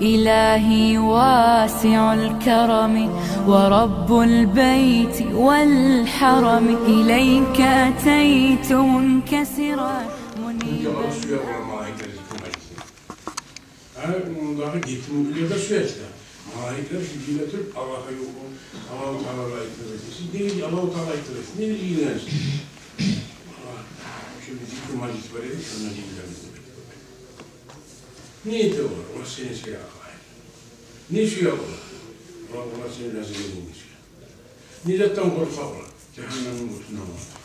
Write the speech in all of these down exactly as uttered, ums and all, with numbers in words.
إلهي واسع الكرم ورب البيت والحرم، إليك أتيت منكسرا منيبا. Сюе бола малайиклер зикру мажлисни. Гьа, мундагъы гетим уьйлерде сюе чи де. Малайиклер сюе туруп Аллагьгъа ёлукъ, Аллагьу Таалагъа айтып эте. Сиз неге Аллагьу Таалагъа айтып эте? Неге жыйылгъансыз? Валлагь, шо бир зикру мажлис бар эди, шонда жыйылгъанбыз деп айта. Не эте олар? Олар сени сюе, Аллагь. Не сюе олар? Олар, олар сени разилигингни сюе. Не затдан къоркъа олар? Жагьаннемни отундан къоркъа.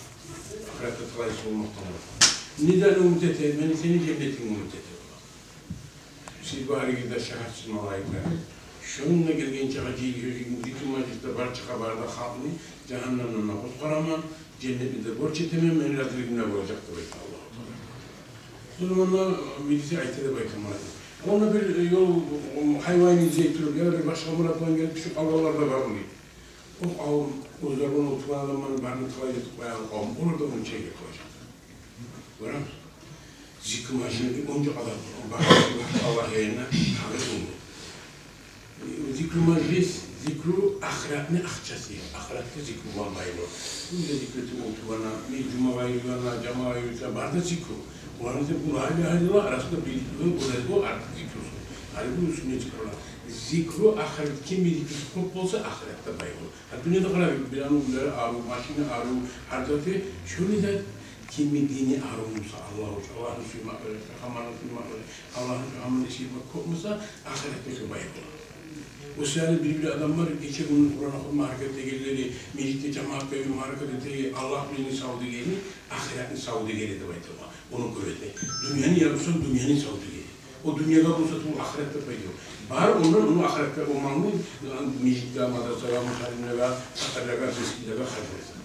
Ахыратда талайсыз болмакъдан къоркъа. Неге умут эте? Мени сени женнетингни умут эте олар. Сиз барыгъыз да шагьатсыз, малайиклер. Шонда гелген чакъы жыйылгъан зикру мажлисде бар чакъы бары да халкъны жагьаннемден къутгъараман, женнетни де борч этемен, мени разилигимде болажакъ деп айта Аллагьу Таала. О заманда бириси айта деп айта малайик. Онда бир ёл, о, гьайван излей туруп, яда бир башгъа мурат булан гелип тюшюп къалгъанлар да бар дей. О къавум, оьзлер булан олтургъан адамланы барын талай этип къоягъан къавум, олар да ону чегип къалажакъ. Гёремисиз? Зикру мажлисни онча къадар бар. Бары Аллагь янына гьаракат болду. Зикру мажлис, зикру ахыратны акъчасы, ахыратгъа зикру булан байлыкъ. Бу да зикру этип олтургъанда, не жумагъа юрюйгенде, жамагъа юрюйгенде, бары да зикру. Оланы да бу ла илагьа иллаллагь арасында бир зикру, о да бу артыкъ зикрусу. Гьали бу уьстюнде зикрулар. Зикру ахырат, кимни зикрусу кёп болса, ахыратда бай болур. Гьа, дюньяда къарайыкъ, бир адамны уьйлери арив, машини арив, гьар заты, шону да кимни дини арив буса, Аллагь учун, Аллагьны сюймеклиги, Пайхаммарны сюймеклиги, Аллагьны, Пайхаммарны сюймек кёп буса, ахыратда шо бай болур. О саялы бир-бир адамлар гече-гюндюз Къуран охума гьаракат этегенлери, межитде жамаатгъа юрюме гьаракат этеген, Аллагь динни савдюгери, ахыратны савдюгери деп айтагъан. Ону кёп эте. Дюньяны ярусун, дюньяны савдюгери. О дюньягъа буса, тюгюл ахыратгъа пайда ёкъ. Бар ондан, ону ахыратгъа, о малны, э, межитге, мадрасагъа, муталимлеге, сапарлагъа, мискинлеге харжлайсан.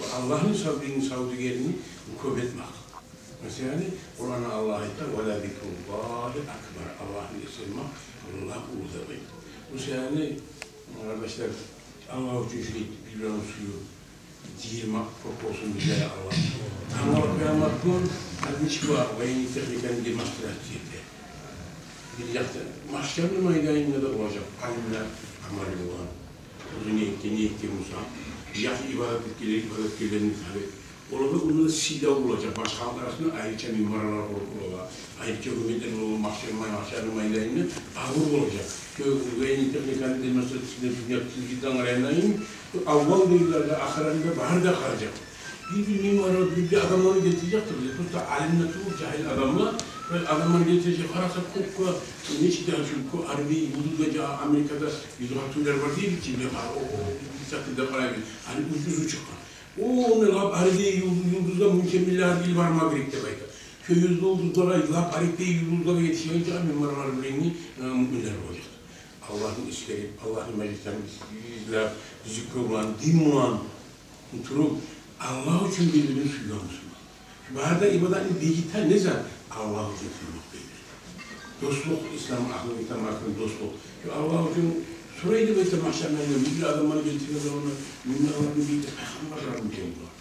О Аллагьны савдюгерин, савдюгерин кёп этмек. Масала, Къуранда Аллагь айта: «Ва ла зикруллагьи акбар». Аллагьны эсгермек лап уллу деп айта. Масала, къардашлар, Аллагь учун шулай бир-бирин сююп, жыйылмакъ кёп болсун бизге, я Аллагь. Амма къыямат гюн, гьали нечик бар, военный техниканы демонстрация эте. Бир якъда магьшарны майданында да болажакъ алимлер, амалы болгъан. Оьзю не этген, не этген буса, яхшы ибадат этгенлер, ибадат этгенлерин савет. Олар да онда да сыйлав болажакъ. Башгъа халкъ арасында айрыча минбарлар къуруп болагъан, айрыча гьюрметлер болагъан, магьшар май-, магьшарны майданында абур болажакъ. Шо военный техниканы демонстрациясына дюнья телевизордан къарайгъанда, аввал йылларда, ахырында бары да къаражакъ. Бир-бир минбарлар, бир-бир адамланы гелтирежек деп, просто алимлер тюгюл, жагьил адамлар, бир адамланы гелтирежек, къараса, кёкге, нечик де шо кё-, арив юлдузгъа, жа-, Америкада юлдуз атывлар бар дей чи, мен, о, о, бир сагьатда къарайым, гьали уьч юз чыкъгъан. О, ону лап арив юлдуз, юлдузгъа мюнче миллиард йыл барма герек деп айта. Шо юлдузлагъа, лап арив юлдузлагъа етишегенче минбарлар булан, э, муъминлер болажакъ. Аллагьны эсгерип, Аллагьны мажлислерин излеп, зикру булан, дин булан туруп, Аллагь учун бир-бирин сюйген бусурман. Бары да ибадатны бегите не зат? Аллагь учун сюймек бегите. Дослукъ, ислам агьлу, ислам агьлу дослукъ. Шо Аллагь учун сорай деп айта, магьшарны, бир адамланы гелтирген заманда, минбарланы бийде пайхаммарлар микен булар?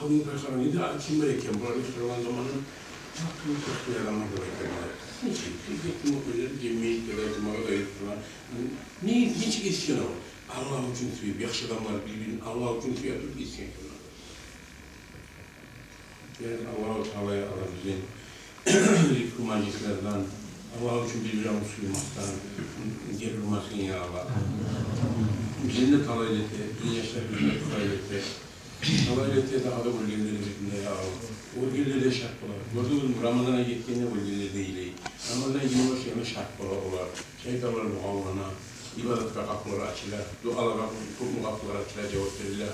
Алдын пайхаммар эди, а ким бар экен булар деп сорагъан заманда, бакъ, бу къыркъ бир адамлар деп айтгъанлар. Нечик, бир де ким ёкъ эди, жемият деп айтмагъа да юрютюп тургъан. Не, нечик этишген о? Аллагь учун сюйюп, яхшы адамлар бир-бирин Аллагь учун сюе туруп этишген экен. Аллагьу Таала, я Аллагь, бизин зикру мажлислерден, Аллагь учун бир-бирин сюймекден гери урмасын, я Аллагь. Бизин де талайлы эте, бизин яшларыбызны да талайлы эте. Талайлы эте дагъы да оьлгенлерибизни де, я Аллагь. Оьлгенлер де шат бола. Гёрдюгюзмю, Рамазан ай гетгенде оьлгенлер де йылай. Рамазан ай гелип башласа шат бола олар. Шайтанлар мугъавлана. Ибадатгъа къапулар ачыла, дуалагъа кёп къапулар ачыла, жавап бериле.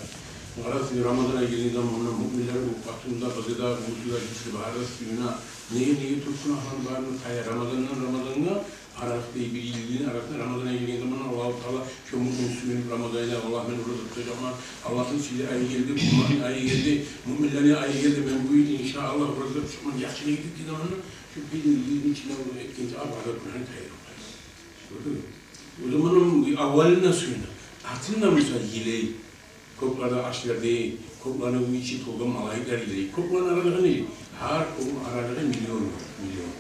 Къарасагъыз, Рамазан ай гелген заманда муъминлер, о къатыны да, къызы да, уьюсю де, гишиси де, бары да сююне. Неге, неге тюгюл, гюнагьланы барын тая. Рамазандан Рамазангъа аралыкъда, бир йылны арасында Рамазан ай гелген заманда Аллагьу Таала шо муъмин сююнюп Рамазан айда: «Аллагь, мен ораза тутажакъман. Аллагьны сыйлы айы гелди, къурман айы гелди, муъминлени айы гелди. Мен бу йыл, иншааллагь, ораза тутажакъман». Яхшы ният этген заманда шо бир йылны ичинде этген чакъы бары да гюнагьны тая. Гёрдюгюзмю? О заман о аввалына сююне. Артындан буса йылай. Кёклерде ашлар дей, кёклени ичи толгъан малайиклер йылай. Кёклени аралыгъы не? Гьар кёкню аралыгъы миллион, миллион.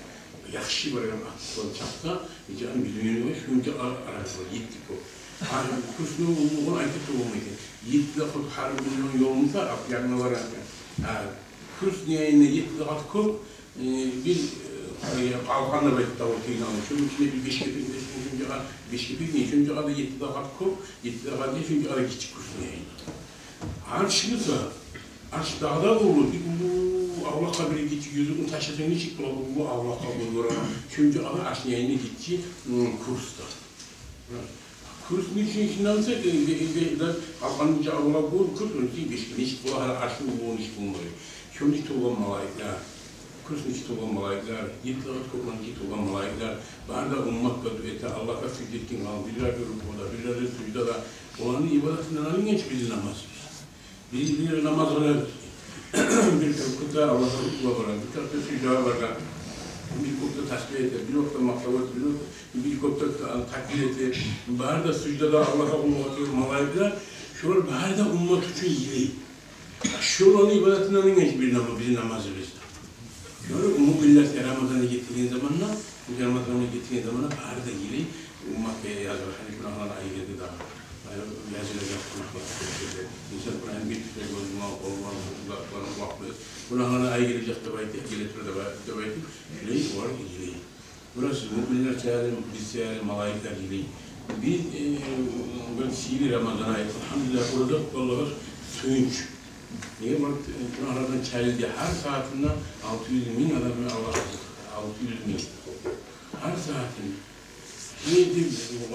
Яхшы барагъан ат тутгъан чакъда Нечакъы билмеймен, шунча ар-, арасы бар, етти кёп. Гьар курсну уллулугъун айтып да болмай экен. Етти де кёп, гьар миллион ёлмуса, ап янына барагъан. Гьа, курс не, не етти де къат кёп, э, бир, э, къалкъан да бар, таву тийген. Шону ичинде бир беш кепек де, шунча къа-, беш кепек не, шунча къадар етти де къат кёп, етти де къат не, шунча къадар гиччи курс не. Арш буса, арш дагъы да уллу, бир уллу авлакъгъа бир гиччи юзюкню ташласанг, нечик бола уллу авлакъгъа бола, шунча къадар аршны янында гиччи, м, курс да. Курс нечик ичинде буса, э, э, э, да, къалкъанны чакъы бола бу курс, ону ичинде беш, нечик бола, гьали аршны уллу нечик болмай. Шону ичинде болгъан малайиклер, курсну ичинде болгъан малайиклер, етти къат кёклени ичинде болгъан малайиклер, бары да умматгъа дуа эте, Аллагьгъа сужда этген къавум, бирлер рукуъда, бирлер суждада. Оланы ибадатындан алынгъан чы бизин намазыбыз. Биз бир намаз къыла, бир кёкде Аллагьгъа рукуъгъа бара, бир кёкде суждагъа бара, бир кёкде тасбигь эте, бир кёкде макътав эте, бир кёкде, бир кёкде та-, такбир эте. Бары да суждада Аллагьгъа къуллукъ этеген малайиклер, шолар бары да уммат учун йылай. Шоланы ибадатындан алынгъан чы бир нама-, бизин намазыбыз. Шолар муъминлер Рамазан гетген заманда, Рамазан гетген заманда бары да йылай, умматгъа языла, гьали гюнагьланы айы гелди дагъы. Гьали язылажакъ гюнагьлар кёп гелди. Инсан Къуран бир тюпе гёзюн алып, къолун алып, гюнагьланы айы гележек деп айтып, геле тура деп, деп айтып, шолай олар йылай. Бура сиз муъминлер саялы, биз саялы малайиклер йылай. Биз, э, бир сыйлы Рамазан айы, альгьамдулиллагь, ораза тутгъанлагъа сююнч. Неге бар, э, гюнагьлардан чайылды. Гьар сагьатында алты юз минг адамны Аллагь, алты юз минг. Гьар сагьатында. Неге,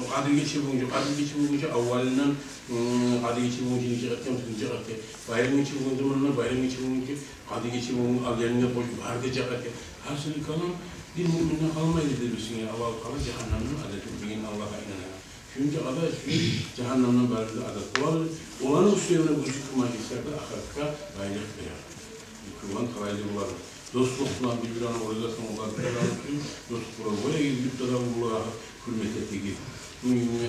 Къадир гече болгъунча, Къадир гече болгъунча, аввалындан, м, Къадир гече болгъунча нече къат, нече къат. Байрам гече болгъунча, мунда байрам гече болгъунча, Къадир гече болгъунча, ал янына къошуп, бары да чакъы эте. Гьасили калам, бир муъминден къалмай эди десенг, Аллагьу Таала жагьаннамдан азат этеген, Аллагьгъа инанагъан. Шунча адам шо жагьаннамдан бары да азат бола. Оланы уьстевюне бу зикру мажлислер де ахыратгъа байлыкъ бере. Зикруланы талайлы болар. Дослукъ булан бир-бирини оразасын, олар бир-бирини уьстюн дослукъ болар. Оьле гелип де уллуларгъа гьюрмет этигиз.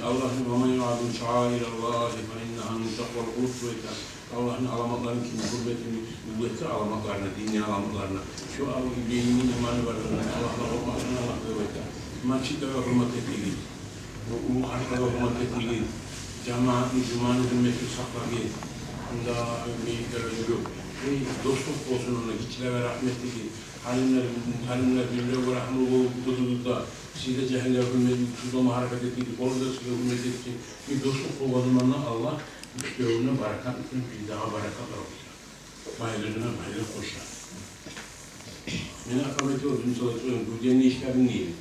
Аллагьны: «Ва ман юаззим шааираллагьи фа иннагьа мин такъвал къулуб», — деп айта. Аллагьны аламатларын ким гьюрмет этсе, уллу этсе аламатларына, динни аламатларына, шо ал-, динни иманы барлыгъына, Аллагьдан къоркъмакълыгъына Аллагь деп айта. Межитлеге гьюрмет этигиз. Уллу къартларгъа гьюрмет этигиз. Жамаатны, жуманы гьюрметин сакълагъыз. Мунда межитлеге юрюп, эй, дослукъ болсун онда, гиччилеге рагьмат этигиз. Алимлер, алимлер бир-бирине рагьмулу болуп, бу-, бу-, бу-, да, сиз де жагьиллеге гьюрмет этип, тутулма гьаракат этигиз, олар да сизге гьюрмет этсин. Бир дослукъ болгъан заманда Аллагь уьстевюне баракат, уьстевюне дагъы баракат алып, байлыгъына байлыкъ къоша. Мени атам айта, оьзю, мисал учун, Гюрженни ишлерин дейди.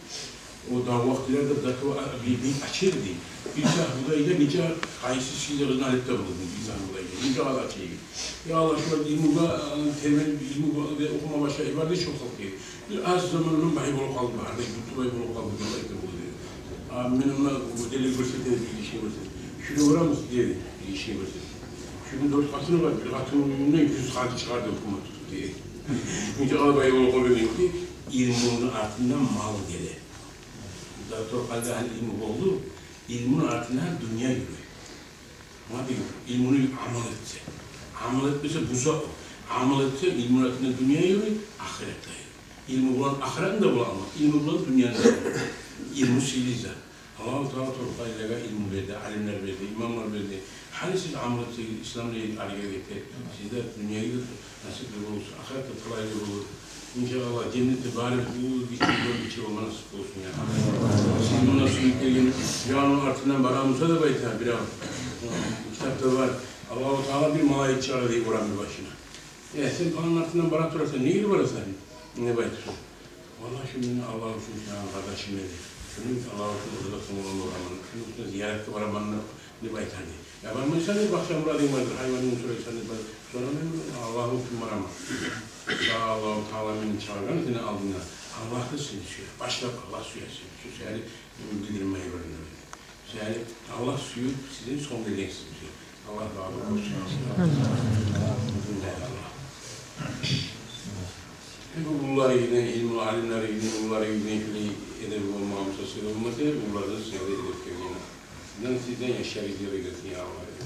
О дагъы вакътилерде зато, а, бир, бир ача эди. Бир сагь будайгъа нече къайсы сыйлы къызны алып да бола эди, бир сагь будайгъа. Нече къызны ача эди. Я Аллагь, шулар илмугъа, э, тербелип, илмугъа охума башлай барды шо халкъ эди. Бир аз замандан бай болуп къалды, бары да юрту бай болуп къалды деп айта бола эди. А мен онда бу деле гёрсете, бир гиши гёрсете. Шуну гёремисиз деди, бир гиши гёрсете. Шуну дёрт къатыны бар, бир къатынны уьюнден юз къаты чыгъарды гьукумат деди. Нече къадар бай болуп къалгъан эди. Илмуну артындан мал геле. Доктор Къалидагьны илму болду, илмуну артындан дюнья юрюй. Ма дей, илмуну амал этсе. Амал этмесе, буза о. Амал этсе, илмуну артындан дюнья юрюй, ахырат да юрюй. Илму булан ахыратны да бола алма, илму булан дюньяны да бола алма. Илму сыйлы зат. Аллагьу Таала Доктор Къалидагьгъа илму берди, алимлер берди, имамлар берди. Гьали сиз амал этсегиз, ислам дин арив гетер. Сизге де, дюньягъа да насип болсун, ахырат да талайлы болур. Иншааллагь, женнетде бары бу гиччи гёрюнче болма насип болсун, я. Сиз мунда сююп гелген, биревню артындан барамыса деп айта бирев. Китапда бар. Аллагьу Таала бир малайик чыгъара дей орамны башына. Э, сен паланны артындан бара турасан, неге барасан? Деп айтыпса. Валлагь, шу мени Аллагь учун сюеген къардашым эди. Шуну Аллагь учун ораза тутуп ораман, шуну учун зияратгъа бараман деп айта дей. Я бармайсан деп, башгъа мурадынг бардыр, гьайванынг сорайсан деп бар. Сонг мен Аллагь учун бараман. Аллагьу Таала мени чыгъаргъан сени алдынга. Аллагь да сени сюе. Башлап Аллагь сюе сени. Шу сени билдирмей барына. Сени Аллагь сююп, сизин сонг гелгенсиз бизге. Аллагь разы болсун. Амин. Бу уллулар йимик, илму алимлер йимик, уллулар йимик шулай эдеби болмагъа мусасыр болмаса, уллулар да сизге эдеп гелген. Сизден, сизден яшлар йимик гелсин, я Аллагь.